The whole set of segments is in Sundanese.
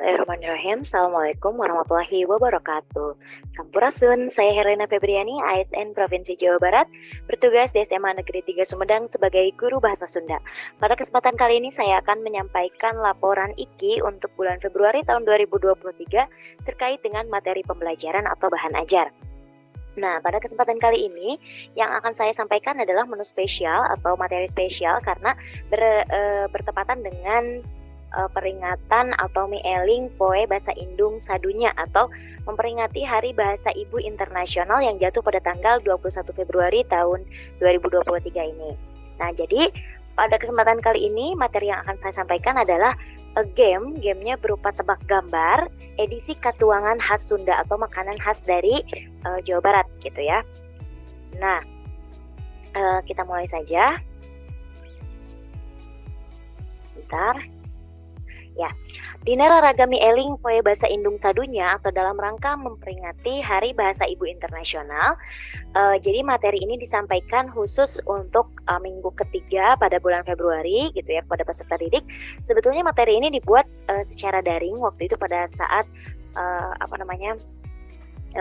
Bismillahirrahmanirrahim. Assalamualaikum warahmatullahi wabarakatuh. Sampurasun, saya Herlina Febriani, ASN Provinsi Jawa Barat, bertugas di SMA Negeri 3 Sumedang sebagai guru bahasa Sunda. Pada kesempatan kali ini saya akan menyampaikan laporan IKI untuk bulan Februari tahun 2023 terkait dengan materi pembelajaran atau bahan ajar. Nah, pada kesempatan kali ini yang akan saya sampaikan adalah menu spesial atau materi spesial karena bertepatan dengan peringatan atau mieling Poe Bahasa Indung Sadunya atau memperingati Hari Bahasa Ibu Internasional yang jatuh pada tanggal 21 Februari tahun 2023 ini. Nah, jadi pada kesempatan kali ini materi yang akan saya sampaikan adalah a game, gamenya berupa tebak gambar edisi katuangan khas Sunda atau makanan khas dari Jawa Barat gitu ya. Nah, kita mulai saja. Sebentar. Ya, dina raraga mieling Poe Bahasa Indung Sadunya atau dalam rangka memperingati Hari Bahasa Ibu Internasional. Jadi materi ini disampaikan khusus untuk minggu ketiga pada bulan Februari gitu ya kepada peserta didik. Sebetulnya materi ini dibuat secara daring waktu itu pada saat apa namanya,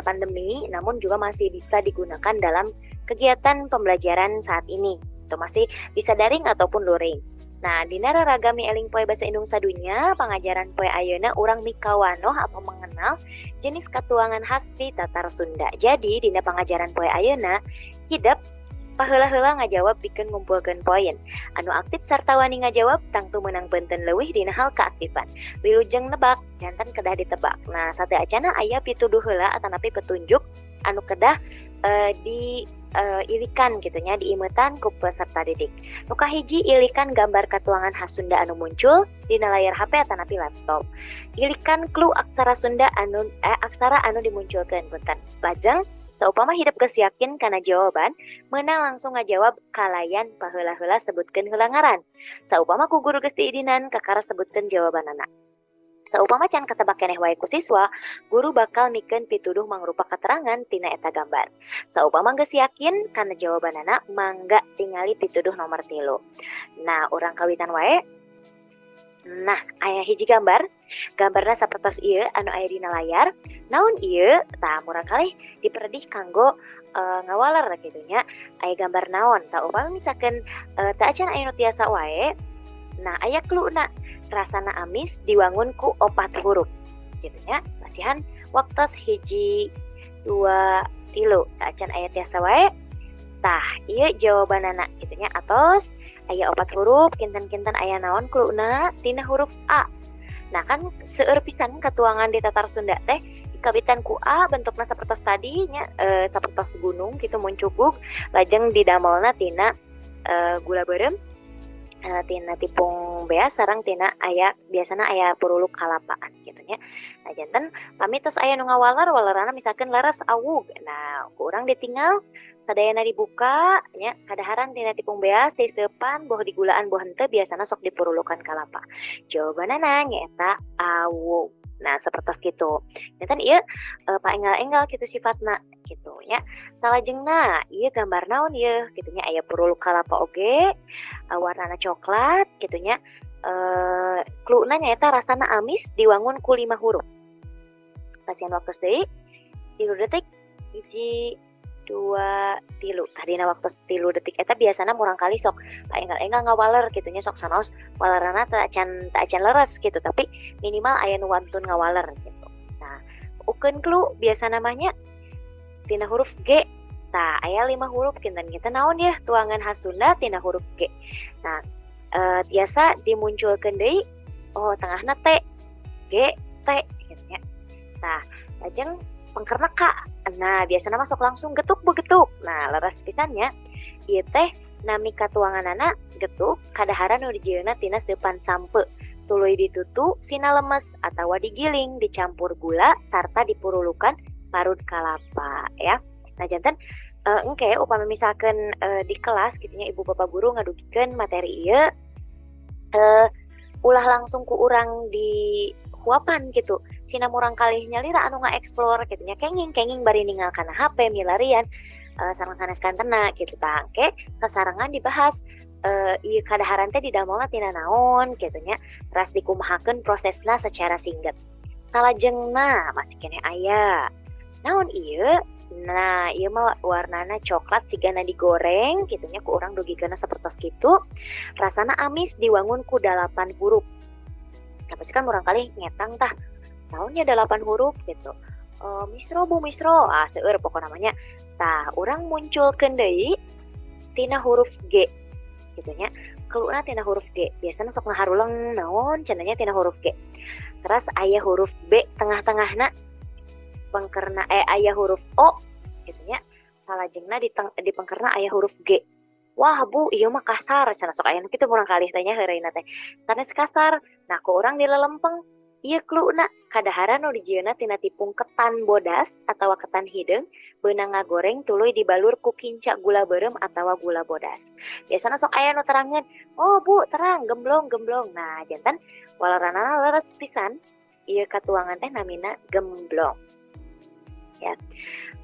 pandemi, namun juga masih bisa digunakan dalam kegiatan pembelajaran saat ini. Itu masih bisa daring ataupun luring. Nah, dina raraga mieling Poe Bahasa Indung Sadunya, pangajaran poe ayeuna urang mikawanoh atau mengenal jenis katuangan khas di Tatar Sunda. Jadi, dina pangajaran poe ayeuna, hidep paheula-heula ngajawab pikeun ngumpulkeun poin. Anu aktif sarta wani ngajawab tangtu menang benten leuwih dina hal keaktifan. Wilujeng nebak, janten kedah ditebak. Nah, sateuacanna aya pituduh heula atanapi petunjuk anu kedah di ilikan gitu nya, diimetan ku peserta didik. Nu kahiji, ilikan gambar katuangan khas Sunda anu muncul dina layar HP atanapi laptop. Ilikan clue aksara Sunda anu aksara anu dimunculkeun, punten. Lajeng saupama hidep geus yakin kana jawaban, meunang langsung ngajawab kalayan paheula-heula sebutkeun heula ngaran. Saupama ku guru geus diidinan, kakara sebutkeun jawabanana. Saupama can ketebak keneh wae ku siswa, guru bakal mikeun pituduh mangrupa keterangan tina eta gambar. Saupama geus yakin kana jawabanana, mangga tingali pituduh nomor 3. Nah, urang kawitan wae. Nah, aya hiji gambar, gambarna sapertos ieu anu aya dina layar. Naon ieu? Tah, murangkalih diperedih kanggo ngawaler kitu nya. Aya gambar naon? Tah, upami misalkan teu acan aya nu tiasa wae, nah aya clue-na, rasana amis diwangun ku opat huruf kitu nya. Masihan waktos 1, 2, 3. Teu acan aya tiasa wae. Tah, ieu jawabanana kitu nya, atos aya opat huruf, kinten-kinten aya naon clue-na tina huruf A. Nah, kan seueur pisan katuangan di Tatar Sunda teh dikawitan ku A, bentukna sapertos tadi nya, sapertos gunung kitu muncugug, lajeng didamelna tina gula beureum, tina tipung beas sareng tina aya biasana aya puruluk kalapaan kitu nya. Nah, janten pami tos aya nu ngawaler, walerana misalkan leres awug. Nah, ku urang ditinggal sadayana dibuka nya, kadaharan tina tipung beas diseupan, boh digulaan boh henteu, biasana sok dipurulukan kalapa. Jawabanana nyaeta awug. Nah, sapertos kitu. Janten ieu paenggal-enggal kitu sifatna kitu nya. Salajengna ieu gambar naon ieu kitu nya, aya puruluk kalapa oge, warnana coklat kitu nya. Clue-na nyaeta rasana amis diwangun ku 5 huruf. Pasihan waktos deui 3 detik, 1, 2, 3. Tah, dina waktos 3 detik eta biasana murangkalih sok paenggal-enggal ngawaler kitu nya, sok sanaos walerana teu acan leres gitu, tapi minimal aya nu wantun ngawaler gitu. Nah, ukeun clue biasana mah nya tina huruf G. Tah, aya 5 huruf, kinten-kinten naon yeuh tuangan khas Sunda tina huruf G. Nah, tiasa dimunculkeun deui, oh, tengahna T, G, T gitu nya. Tah, lajeng pengkerna K. Nah, biasana mah sok langsung getuk begetuk. Nah, leres pisan nya. Ieu teh nami katuanganana getuk, kadaharan nu dijieunna tina seupan sampeu. Tuluy ditutu sina lemes atawa digiling dicampur gula sarta dipurulukan parut kalapa ya. Nah, janten engke upami misalkan di kelas kitu nya, ibu bapak guru ngadugikeun materi ieu, ulah langsung ku urang dihuapan gitu. Sina murangkalih nyalira anu ngaeksplor kitu nya, kenging kenging bari ningal kana HP milarian sareng sanes kantena kitu. Tah, engke sasarengan dibahas ieu kadaharan teh didamelna tina naon kitu nya, teras dikumahakeun prosesna secara singget. Salajengna masih keneh aya. Naon ieu? Nah, ieu mah warnana coklat sigana digoreng kitu nya, ku urang dugikeunna sapertos kitu. Rasana amis, diwangun ku 8 huruf. Nah, pasti kan murangkalih ngetang tah. Naon nya 8 huruf gitu. Misro Bu, misro, ah seueur pokona mah nya. Tah, urang munculkeun deui tina huruf G gitu nya. Keluna tina huruf G. Biasana sok ngaharuleng naon cenah nya tina huruf G. Terus aya huruf B tengah-tengahna, pengkerna aya huruf O gitu nya. Salajengna di pengkerna aya huruf G. Wah Bu, ieu mah kasar cenah, sok aya nu kitu murangkalih teh nya, heureuyna teh. Sanes kasar. Nah, ku urang dilelempeng. Ieu kluna kadaharan nu dijieunna tina tipung ketan bodas atawa ketan hideung beunang ngagoreng tuluy dibalur ku kinca gula beureum atawa gula bodas. Biasana sok aya nu terangeun, "Oh Bu, terang gemblong gemblong." Nah, janten waleranana leres pisan ieu katuangan teh namina gemblong. Ya.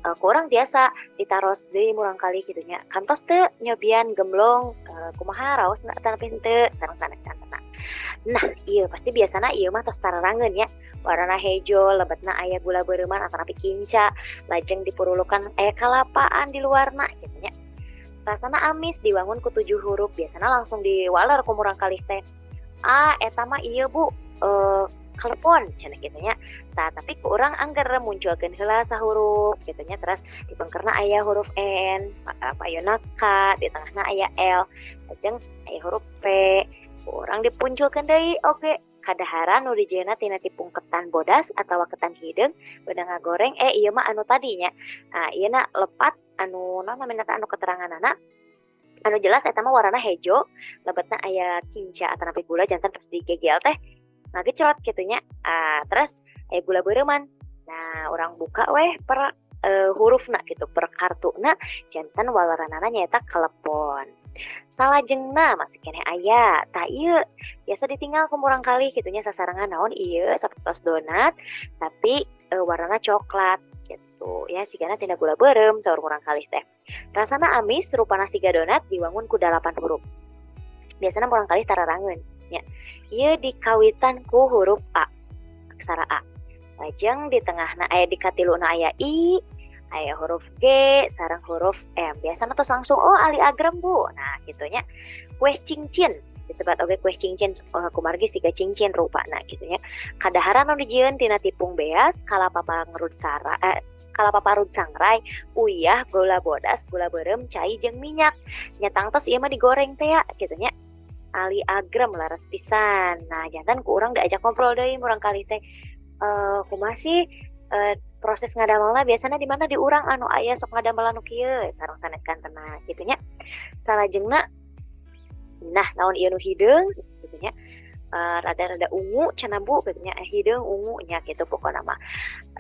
Ku urang biasa ditaros deui murangkalih kitu nya. Kantos teu nyobian gemblong, kumaha raosna atanapi henteu sareng sanes kantena. Nah, ieu pasti biasana ieu mah tos tararangeun nya. Warna hejo, lebetna aya gula beureuman atanapi kinca, lajeng dipurulukan aya kalapaan di luarna kitu nya. Rasana amis, diwangun ku 7 huruf, biasana langsung diwaler ku murangkalih teh. "Ah, eta mah ieu Bu, klepon," cenah kitu nya. Tah, tapi ku urang angger munculkeun heula sahurup kitu nya, terus di pengkerna aya huruf N, payonna K, di tengahna aya L, lajeng aya huruf P. Ku urang dipunculkeun deui oge kadaharan nu dijieunna tina tipung ketan bodas atawa ketan hideung beunang ngagoreng, ieu mah anu tadi nya. Nah, ieu na lepat anu naon namina teh anu keteranganana anu jelas eta mah warna hejo, lebetna aya kinca atanapi gula, janten pas digegel teh ngagecrot kitu nya. Ah, terus aya gula beureuman. Nah, urang buka weh per hurufna gitu, per kartuna, janten waleranana nyaeta klepon. Salajengna masih keneh aya. Tah, ieu biasa ditinggal ku murangkalih kitu nya sasarengan, naon ieu sapertos donat tapi warnana coklat gitu ya, sigana tina gula beureum saur murangkalih teh. Rasana amis, rupana siga donat, diwangun ku 8 huruf. Biasana murangkalih tararangeun nya. Ieu dikawitan ku huruf A, aksara A. Lajeng di tengahna aya, di katiluna aya I, aya huruf G, sareng huruf M. Biasana tos langsung, "Oh, ali agrem Bu." Nah, kitu nya. Kue cincin disebat oge kue cincin kumargi siga cincin rupana kitu nya. Kadaharan nu dijieun tina tipung beas, kalapa pangrut sara kalapa parut sangrai, uyah, gula bodas, gula beureum, cai jeung minyak. Nya tangtos ieu mah digoreng teh ya kitu nya. Ali agrem laras pisan. Nah, janten ku urang diajak ngobrol deui murangkalih teh. Kumaha sih proses ngadamelna, biasana di mana di urang anu aya sok ngadamel anu kieu sareng sanes kantena kitu nya. Salajengna, nah, naon ieu nu hideung kitu nya, rada-rada ungu cenah Bu kitu nya, hideung ungu nya kitu pokona mah.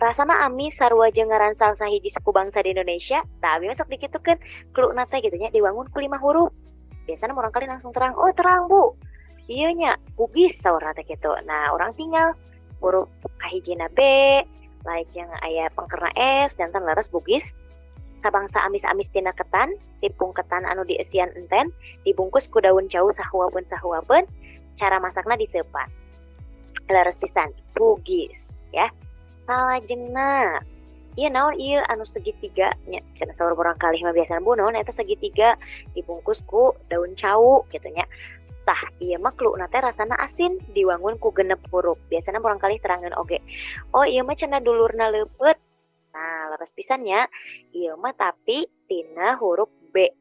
Rasana amis, sarua jeung ngaran salah sahiji suku bangsa di Indonesia. Tah, abi mah sok dikitukeun kluna teh kitu nya, diwangun ku 5 huruf. Biasana murangkalih langsung terang, "Oh, terang Bu, ieu nya Bugis," saurna teh kitu. Nah, urang tinggal huruf kahijina B, lajeng aya pengkerna S, janten leres Bugis. Sabangsa amis-amis tina ketan, tipung ketan anu dieusian enten, dibungkus ku daun cau sahuapeun-sahuapeun, cara masakna diseupan. Leres pisan, Bugis ya. Salajengna, ieu naon ieu anu segitiga nya cenah saur murangkalih mah biasana, "Bu, naon eta segitiga dibungkus ku daun cau?" kitu nya. Tah, ieu mah kluna teh rasana asin, diwangun ku 6 huruf. Biasana murangkalih terangeun oge. "Oh, ieu mah cenah dulurna leupeut." Nah, leres pisan nya. Ieu mah tapi tina huruf B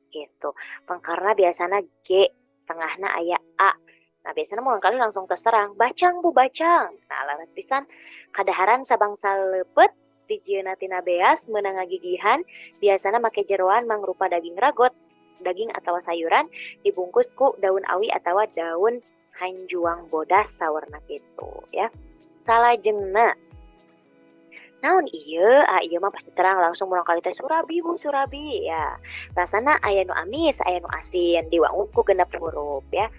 gitu. Pengkerna biasana G, tengahna aya A. Nah, biasana murangkalih langsung tos terang, "Bacang Bu, bacang." Nah, leres pisan, kadaharan sabangsa leupeut dijieunna tina beas meunang ngagigihan, biasana make jeroan mangrupa daging ragot, daging atawa sayuran, dibungkus ku daun awi atawa daun hanjuang bodas saurna kitu ya. Salajengna, naon ieu? Ah, ieu mah pasti terang langsung murangkalih teh, "Surabi Bu, surabi," ya. Rasana aya nu amis, aya nu asin, diwangun ku 6 huruf ya.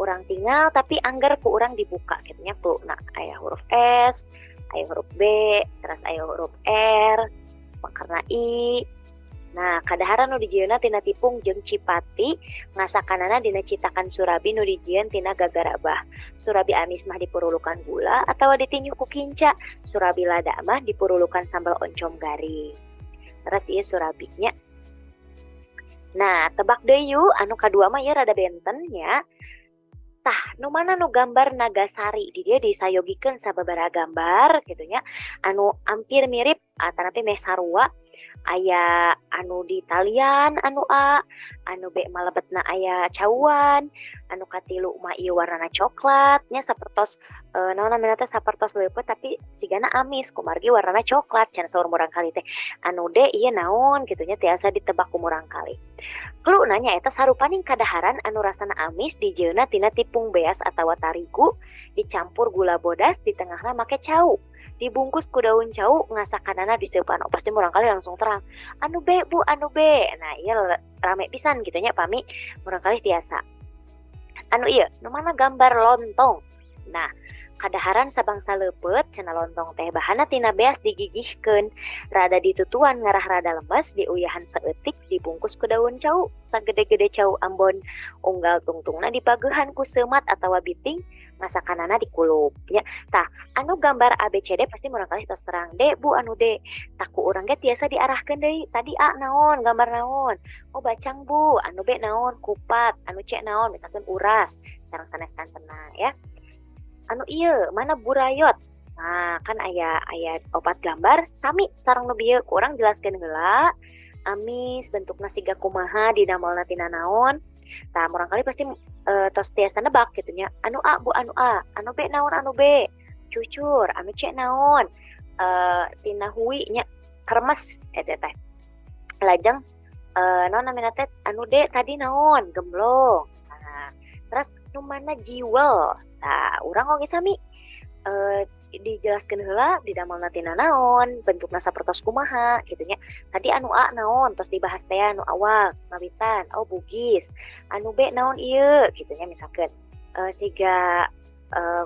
Urang tinggal tapi angger ku urang dibuka kitu nya kluna aya huruf S, aya huruf B, terus aya huruf R, pengkerna I, Nah, kadaharan nu dijieunna tina tipung jeung cipati, ngasakanana dina citakan surabi nu dijieun tina gagarabah. Surabi amis mah dipurulukan gula atawa ditinyuh ku kinca, surabi lada mah dipurulukan sambal oncom garing. Terus ieu surabinya. Nah, tebak deui yuk, anu kadua mah ieu rada benten nya. Tah, nu mana nu gambar Nagasari? Di dieu disayogikeun sababaraha gambar kitu nya, anu hampir mirip atanapi meh sarua. Aya anu di talian anu A, anu B mah lebetna aya cauan, anu katilu mah ieu warnana coklat nya sapertos naon namina teh, sapertos leupeut tapi sigana amis kumargi warnana coklat cenah saur murangkalih teh. Anu D ieu naon kitu nya, tiasa ditebak ku murangkalih. Cluna nyaeta sarupaning kadaharan anu rasana amis dijieunna tina tipung beas atawa tarigu dicampur gula bodas, di tengahna make cau. Dibungkus ku daun cau, ngasakanana diseupan. Oh, pasti murangkalih langsung terang. Anu B, Bu, anu B. Nah, ieu rame pisan kitu nya pami murangkalih tiasa. Anu ieu, nu mana gambar lontong? Nah, kadaharan sabangsa leupeut cenah lontong teh, bahanna tina beas digigihkeun, rada ditutuan ngarah rada lemes, diuyahan saeutik, dibungkus ku daun cau sagede-gede cau Ambon, unggal tungtungna dipageuhan ku seumat atawa biting, masakanana dikulup nya. Tah, anu gambar ABCD pasti murangkalih tos terang. D, Bu, anu D. Tah, ku urang ge tiasa diarahkeun deui. Tadi A naon, gambar naon? Oh, bacang, Bu. Anu B naon? Kupat. Anu C naon? Misalkan uras sareng sanes kantena ya. Anu ieu mana burayot? Nah, kan aya aya opat gambar sami sareng nu bieu, ku urang jelaskeun heula amis bentukna siga kumaha, didamelna tina naon. Tah, murangkalih pasti tos tiasa nebak kitu nya. Anu A, Bu, anu A. Anu B naon, anu B? Cucur. Anu C naon? Tina hui nya, kremes eta teh. Lajeng naon namina teh, anu D tadi naon? Gemblong. Nah, terus nu mana jiwel? Tah, urang oge sami dijelaskeun heula didamelna tina naon, bentukna sapertos kumaha kitu nya. Tadi anu A naon, tos dibahas teh anu awal ngawitan, oh bugis. Anu B naon ieu kitu nya, misalkeun siga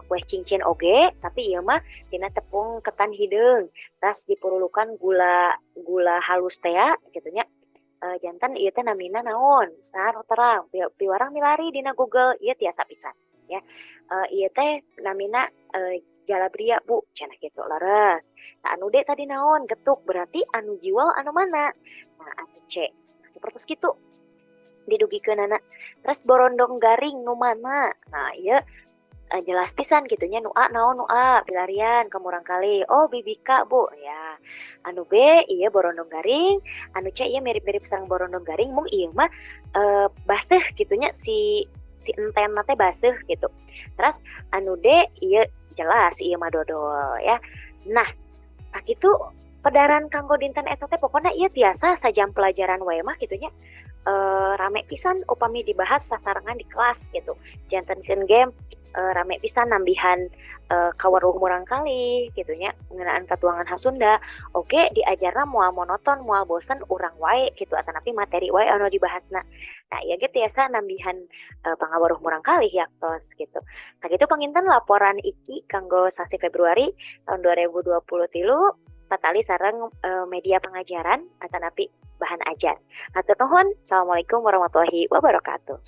kue cincin oge, tapi ieu mah tina tepung ketan hideung, terus dipurulukan gula gula halus teh kitu nya. Janten ieu teh namina naon, saha nu terang? Piwarang milari dina Google ieu tiasa pisan ya. Ieu teh namina jalabria, Bu, cenah kitu leres. Nah, anu D tadi naon? Getuk. Berarti anu jiwel anu mana? Nah, anu C. Nah, sapertos kitu didugikeunana. Terus borondong garing nu mana? Nah, ieu jelas pisan kitu nya. Nu A naon, nu A pilarian ka murangkalih. Oh, bibika, Bu, ya. Anu B ieu borondong garing, anu C ieu mirip-mirip sareng borondong garing mung ieu mah baseuh kitu nya, si si entenna teh baseuh gitu. Terus anu D ieu jelas ieu mah dodol ya. Nah, sakitu pedaran kanggo dinten eta teh. Pokona ieu tiasa sajam pelajaran wae mah kitu nya, rame pisan upami dibahas sasarengan di kelas gitu. Jantenkeun ge rame pisan nambihan kaweruh murangkalih kitu nya ngeunaan katuangan khas Sunda. Oge diajarna moal monoton, moal bosen urang wae kitu atanapi materi wae anu dibahasna. Nah, ieu ge tiasa nambihan pangaweruh murangkalih yaktos gitu. Nah, kitu panginten laporan iki kanggo sasi Februari tahun 2023 patali sareng media pengajaran atanapi bahan ajar. Hatur nuhun. Assalamualaikum warahmatullahi wabarakatuh.